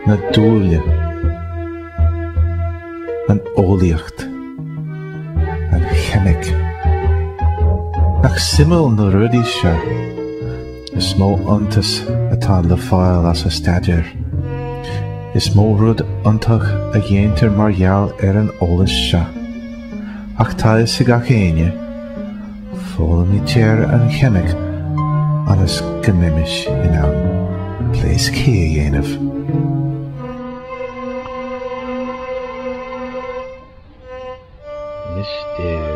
Na dúile. An eolaíocht. An cheimic. Nach suimiúil na rudaí seo? Is mó iontas atá le fáil as a staidéar. Is mó rud iontach a dhéantar mar gheall ar an eolas seo. Ach tá fhios ag gach éinne, foghlaimítear an cheimic ionas go mbeimis in ann pléascthaí a dhéanamh. Mistéir.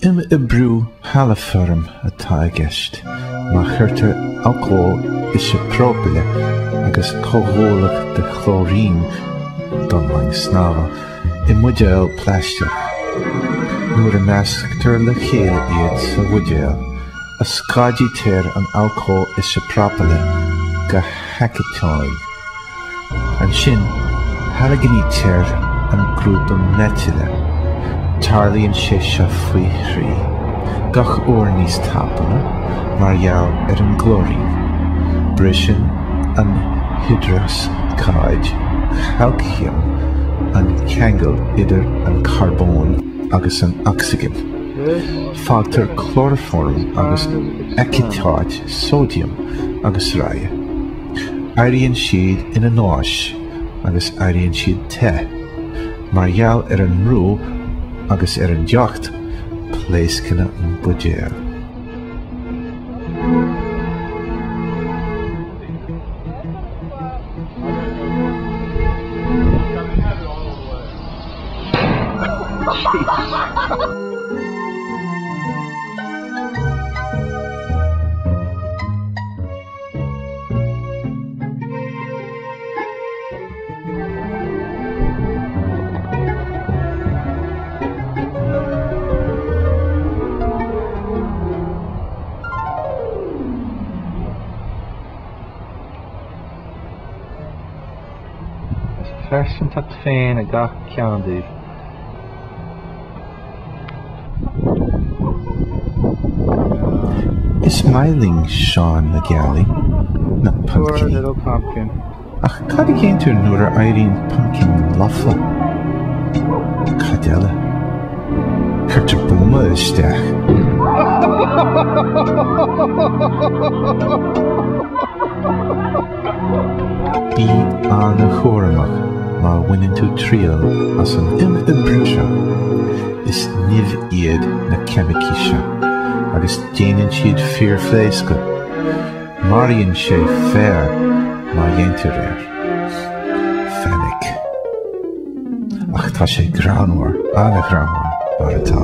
Imoibriú halaform atá i gceist má chuirtear alcól iseapróipile agus comhdhúlach de chlóirín don long snámha i mbuidéal plaisteach. Nuair a measctar le chéile iad sa bhuidéal, Oscaidaítear an alcól iseapróipile go haiciteoin. Ansin, halaiginítear an grúpa meitile. Tarlaíonn sé seo faoi thrí, gach uair níos tapa, mar gheall ar an gclóirín. Briseann an hiodrocsaíd chailciam an ceangal idir an carbón agus an ocsaigin. Fágtar clóraform agus aiciteáit sóidiam agus araile. Éiríonn siad ina ngáis agus éiríonn siad te. Mar gheall ar an mbrú agus ar an dteocht, pléascann an buidéal. Is a phearsantacht féin ag gach ceann díobh. Is maith linn Seán na Gealaí, na Poor puimcíní. little pumpkin. Ach cad a dhéantar nuair a éiríonn puimcín lofa? Cad eile? Cuirtear buama isteach. Bí an-chúramach má bhaineann tú triail as an imoibriú seo. Is nimh iad na ceimicí seo agus déanann siad fíorphléascadh. Maraíonn sé féar má dhéantar air. Fainic. Ach tá sé greannmhar, an-ghreannmhar, mar atá.